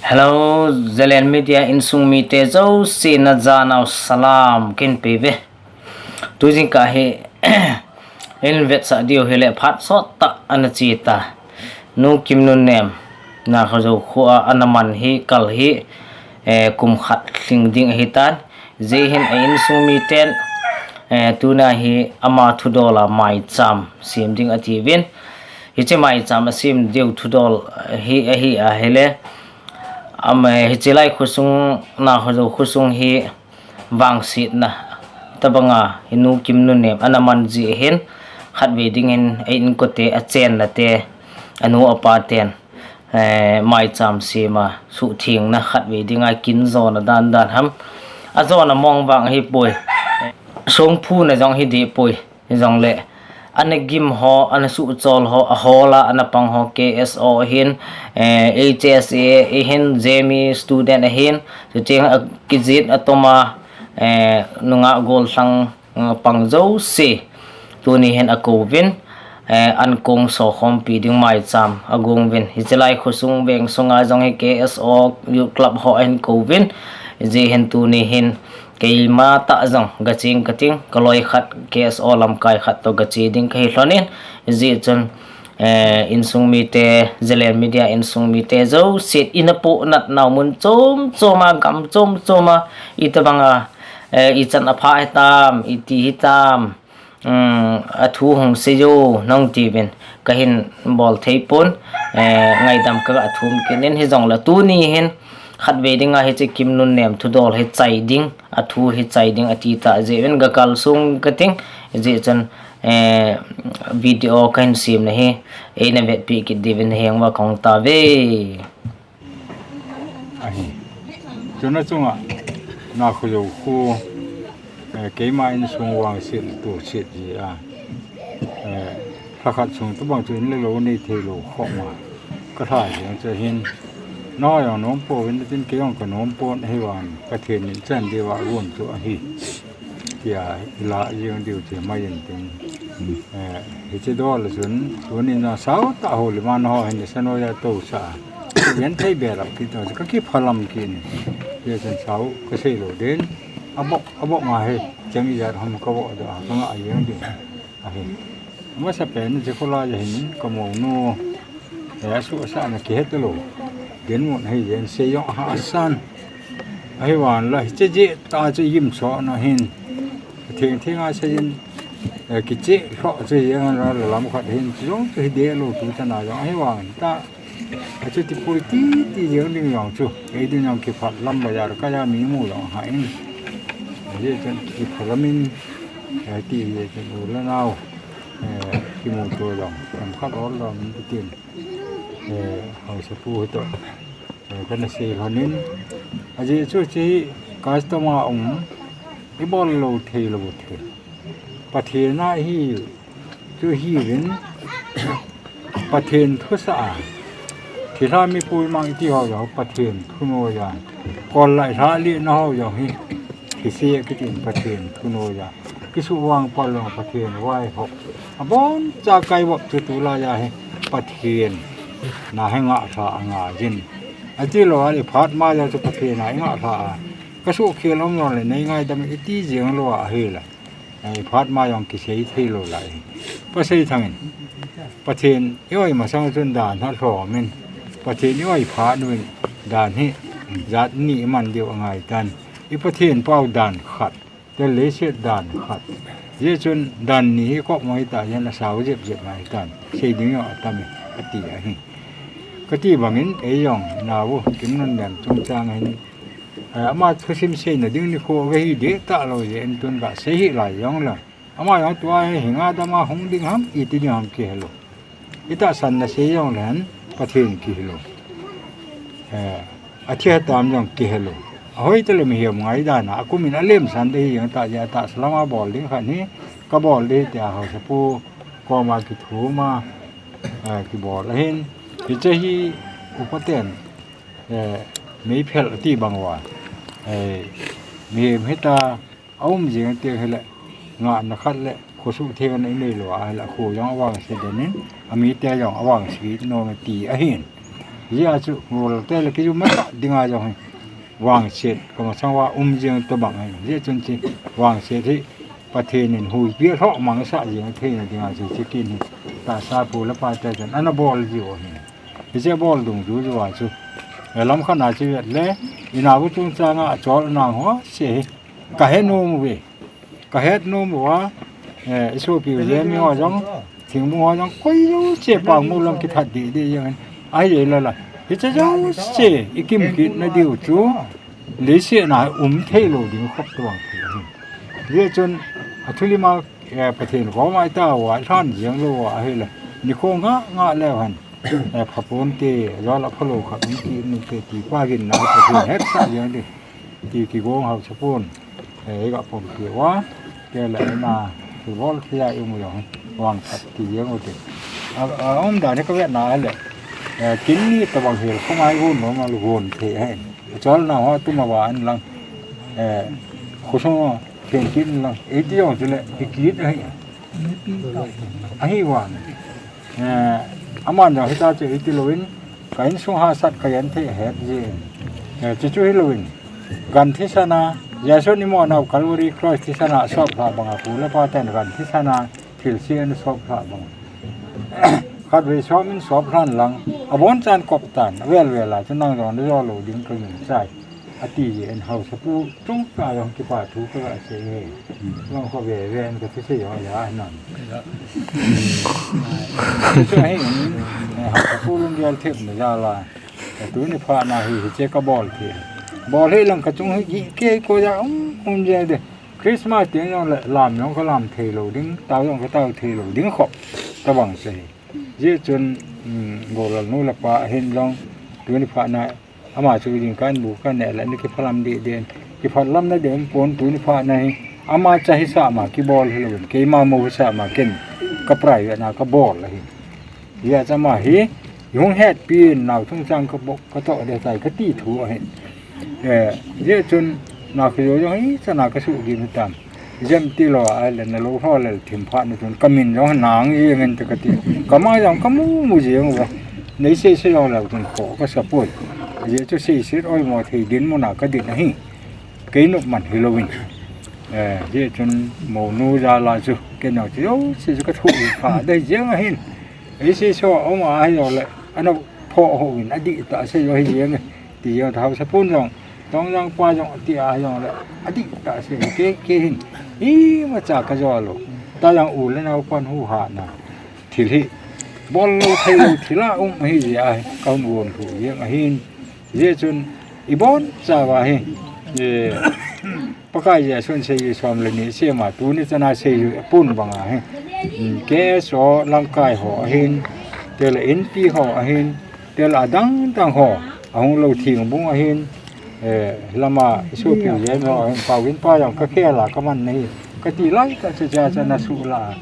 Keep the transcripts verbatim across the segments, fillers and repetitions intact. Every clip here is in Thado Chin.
Hello, Zalen Media insung mite jouse na janau salam kin pe ve. Tujing ka hi in vetsah diu hi le phat sot ta ana chi ta. Nu Kim Nun Nem na kho jo khu a ana man hi kal hi eh, kum khat hling ding ahi tan. Zeh hin a insung miten eh, tuna hi ama thudol a maicham sim ding ati vin. Hiche maicham a sim diu thudol hi ahi a hele. Am eh, hiche lai khosung na kho jo khosung hi vangsetna tabanga hinu Kim Nun Nem ana man ji hin khat ve ding hin ei inkote a chenna te anu apa ten eh, maicham sima suhthengna khat ve dinga kin jona dan dan ham. A jona mong vang ahi poi. Songphuna jong hi deh poi. Jong le ana gim ho, ana suhchol ho, a hola ana pang ho, K S O hin, eh, H S A hin, Zemi student ahin, chuting a kijit a toma, eh, nunga gol sang pang jouse tuni hin a kovin eh, an kong so khompi ding maicham a gong vin. Hiche lai khosung veng sunga jong hi K S O Youth Club ho ahin kovin. Zeh hin tuni hin keima ta jong gaching kating kaloi khat K S O lamkai khat to gache ding kahi lhonin. Zeh chun eh, insung mite, Zalen Media insung mite jouse ina pohnat nau mun chom choma gam chom choma itabanga eh, ichan apha hitam, iti hitam, um, a thu hung sei jo nong tivin kahin bol thei pon eh, ngaidam ka ga thum kinin hijong la tuni hin khat ve dinga hiche Kim Nun Nem thudol hi chai ding, a thu hi chai ding ati ta jeh vin ga kal sung kating jeh chun eh, video kahin sim na hi eina vetpi kit divin heng va kong ta ve. Ahi. Chuna chunga na kho jo khu eh, keima insung vangset tu set ji a eh, lhakhat sung tobang chu in le lo nei thei lo khoma ka lha jeng chu hin na jong nom pon tin kei jong ka nom pon ahi vang Pathen in chan diu a gon chu ahi. Tia ila jeng diu che mai in tin eh, hiche dol chun tunin na sao ta ho le man ho hin sa no ya to sa. Yan thei be lap ki to ka kiphalam kini. Ye chun sao ka sei lo den. Abok, abok nga he, chang ijat ham ka bok da, ka nga a jeng ding. Ahi. Masa pen, je khola ja hin, ka monu, eh, asu asa na kihet lo. Gen mun ahi jen, sei jong ha asan. Ahivang la, hiche jeh ta chu ijim so na hin. Theng theng a sei jin, eh, kiche lho chu jeng la, la lam khat hin, chu jong chu hi deh lo tu ta na jong. Ahivang ta, Achuti poi titi jeng ding jong chu. Ei ding jong kiphat lam bazar ka ja mi mu jong ha in. Ajeh chun kiphat lam in, eh, ti jeh chun u le nao, eh, kimu to jong. Tam khat ol jong min tin. Eh, hausa pu hi to. Eh, kana sei lhon in. Ajeh chu chi customer um. I bol lo thei lo thei. Pathen a hi Chu hi vin Pathen thu sa a. Thilha mipui mang iti ho jong Pathen thu no ja. Kol lai lha li na ho jong hi. Thise kitin Pathen thu no ja. Kisu vang pal jong Pathen vai ho. Abon cha kai vop chu tu la ja hi. Pathen. Na hi nga lha a nga jin. Ati lo a i phat ma ja chu Pathen a i nga lha a. Ka su khel om jong le nei ngaidam iti jeng lo a hi la. Eh, phat ma jong kisei thei lo lai. Pasei thangin. Pathen i oi masang chun dan ha lhom in. Pathen i oi phat nu in dan hi jat ni i man diu a ngai tan. I Pathen pau dan khat. Te leiset dan khat. Jeh chun dan ni hi kop mai ta jen a sau jep jep mai tan. Sei ding jong a tam in. A ti a hi. Ka ti bangin ei jong na vu kim nun nem chung chang hin. Eh, ama thusim seina ding nikho ka hi deh ta lo je, en tun ka sei hi lai jong le. Ama jong tua hi hinga dama hung ding ham, iti ding ham kihe lo. I tahsan na sei jong le han, Pathen kihe lo. Eh, a thi a tam jong kihe lo. A hoi te le mihem ngai dan a, a kum in a lem san de hi jong ta je, a tahsa lama bol ding khat hi, ka bol de hi tia hausa pu, koma kithum a, eh, kibol a hin. Hiche hi upa ten, eh, meiphel ati bang uva, eh, mihem hita a um jing ati hile, ngahna khat le, khosuhthengna i nei lou a hile, kho jong avangse den in, amite jong avangse nom e ti ahin. Hijeh a chu ngol te le kiju masa dinga jong hi vangset kamasang uva um jeng tabang ahi. Hijeh chun chu vangset hi Pathen in huipi a lhoh mang sah jeng theina dinga chu chu kin hi tahsa pu le pa te chun ana bol jiu ahi. Hiche bol dungjuiya chu, eh, lamkhat a chu vet le, inau chungchang a achol nang ho se hi kahe nom uve. Kahet nom uva, eh, isopi u Jemi ho jong, Thingbung ho jong, koi jouse pangmu lam kithat deh deh jeng in. Ahile la, hiche jouse ikim kit nadiu chu, leiset a um thei lou ding khop tabang thei ahi. Hijeh chun, athulim a, eh, Pathen koma itao uva, lhan jeng lou uva ahile, nikho nga nga leu hen. Eh, phaponte, ajol a phalou khat um kit nute ti pa ginna Pathen hetsah jeng ding. Ti kigong haosa pon, eh, iga pompi uva, kei le ina, kibol thei a i um u jong, vangphat ti jeng u te. A, a umdan hi kavet na le, eh, kin ni tabang hel khomai gon nom a lu gon thei ahi. Achol nau ho tuma uva an lang, eh, khosung a khen kit lang, eiti jong chule, ikit ahi. Ahivang, eh, aman jong hita chu eiti louvin, ka insung hahsat ka jen thei het jin. Eh, chuchu hilouvin, gan thisana, Jesun imo nau Calvary Cross thisana asop lhah banga pu le pa ten gan thisana thilse ana sop lhah banga. Khatvei som in sop lhan lang, abonchan kop tan, avel vel a chu nang jong na jo lou ding ka gingchai. Ati jeh in haosapu chungchang jong kipa thu kaga sei e. Jong kho ve ve in kathusei jong aja ahi nam. Chu ahi in, eh, haosapu lunggel thepna jal a. Tuni phat na hi, hiche kabol thei. Bol hi lang kachung hi gihkei ko ja um, um jeng de. Christmas teng jong le lam jong kalam thei lou ding, tao jong katao thei lou ding khop. Tabang sei. Hijeh chun, um, Golal nu le pa hin jong, tuni phat na Ama chu jingkah in bu kaneh le, ana kiphalam deh deh in. Kiphalam na deh pon tuni phat na hi. Ama cha hisah ma kibol hilouvin. Keima mo hisah ma ken ka private na kabol ahi. Hijeh chun ama hi, hung hetpi in nau chungchang kabo, katoh deh tai kati thu ahi. Eh, hijeh chun nau kho jong hichan a kasuh gim hitam. Jem tilou a le nalou ho le thim phat na chun kamin jong nang jeng in te kati. Kama jong kamu mu jeng uva. Nei sei sei jong le chun kho kasa poi. Ajeh chu sei sei oimo thei dinmun a kadin ahi. Kei nop man hilouvin. Eh, jeh chun mounu jal a chu. Kei nau chu jouse chu kathu pha dei jeng ahin. Ei sei so oma ahi jong le. Ana pho ho in adih tah sei jo hi jeng e. Ti jong tha haosapu jong, Tongjang pa jong, ti a jong le, adih tah sei, kei, kei hin, imacha kajou lou. Tua jong u le nao pan huhhahna thil hi, bol lou thei lou thil a um ahi jeh a, kahung gon lhu jeng ahin, hijeh chun, iboncha uva hi, eh, Pakai Jesun seijui som le ni sema tuni chana seijui apun banga hi. Hmm, K S O lamkai ho ahin, tele inpi ho ahin, tele adang dang ho, ahung lou Thingbung ahin, eh, lama isopi jeng ho ahin, Pauvin pa jong kakhel a kaman nahi, kati lai tah cha cha cha nasuh la.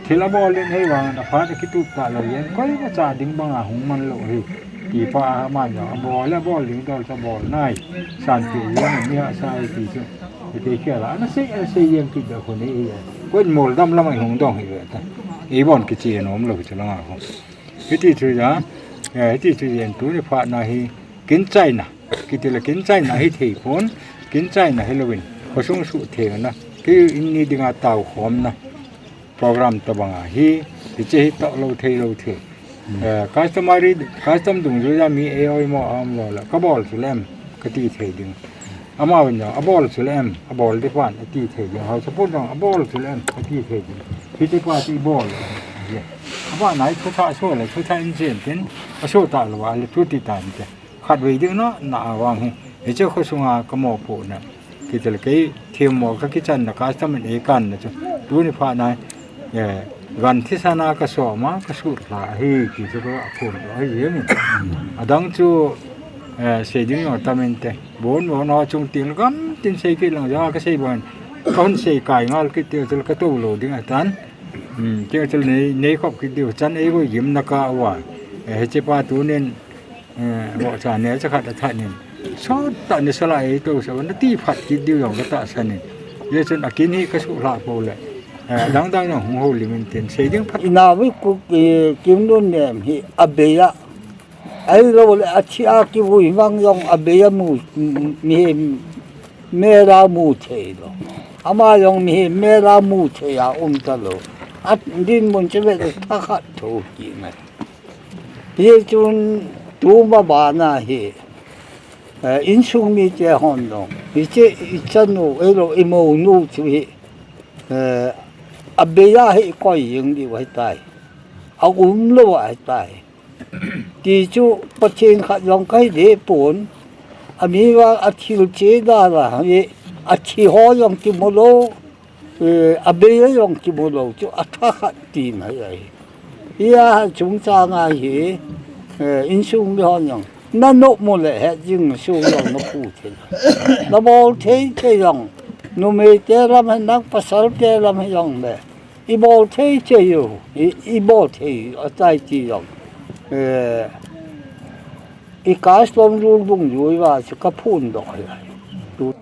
Thil abol in hei vang, aphat akitup talou jeng, koimacha ding banga hung man lou hi. Ti pa aman jong, abol le abol ding dol cha bol nai. Sanpeh jeng, mi hahsa e ti chu. Hiti khel a, ana sei, ana sei jeng kit da khun hi, hi. Koin moldam lama ihung dong hi ve ta. Ibon kiche nom lou chu langa khu. Hiti chu ja, eh, hiti chu jen tuni phat na hi, kin chaina. Kiti le kin chaina hithei pon, kin chaina hilouvin. Khosung suhthengna. Kei in ni dinga taokhomna. Program tabanga hi, hiche hi toh lou thei lou thei. Hmm. Eh, customary, custom dungjuiya mi ei oimo a um lou le, kabol chu le em, kati thei ding. Amavin jong, abol chu le em, abol ding pan, ati thei ding. Haosapu jong, abol chu le em, ati thei ding. Hiche pa chu ibol. Ye. Abana hi thuthah so le, thuthah in chen tin, aso talou a le, thu ti tan te. Khatvei ding na, na avang hi. Hiche khosunga kamopohna. Kitel kei themmo kakichanna custom in eikanna chu. Tuni phat na, eh, gan thisana kasoma, kasutlha hi, ti chu kaphon lou ahi jeng in. Adang chu, eh, sei ding jong tam inte. Bon bon ho chung tin gam tin sei kit lang ja kasei bon. Kahung sei kai ngal kit te chu katou lou ding atan. Hmm, te chu nei, nei khop kit diu chan ei voi gimna ka uva. Eh, hiche pa tunin Eh, bohcha neocha khat athat in. Sot tah in sala ei tou sa, nati phat kit diu jong katahsan in. Hijeh chun akin hi kasuhlha pou le. Eh, dang dang jong hung houlim in tin. Sei ding phat. Inau hi ku, eh, Kimnunnem hi abei a. Ahilou le athi a kivui vang jong abei a mu, mihem mel a mu thei lou. Ama jong mihem mel a mu thei a um talou. Adinmun chu ve le thakhat tho kit ngai. Hichun tuma bana hi, eh, insung mite hon jong, hiche ichanu, ahilou, imounu chu hi, eh, abei a hi koi jeng diu ahitai. Aum lou ahitai. Ti chu Pathen khat jong kahi deh pon, ami vang athil che dan a, eh, athi ho jong kimu lou, eh, abei a jong kimu lou chu athakhat tina ahi. Hia chungchang a hi, eh, insung mi hon jong, nanop mu le het jing sung jong napu thei. Nabol thei thei jong, numei te lam hen lang pasal te lam hen jong le. Ibol thei thei u, i, ibol thei u, atai ti jong. Eh, i custom rule dungjui uva chu kaphondoh ahi. Tu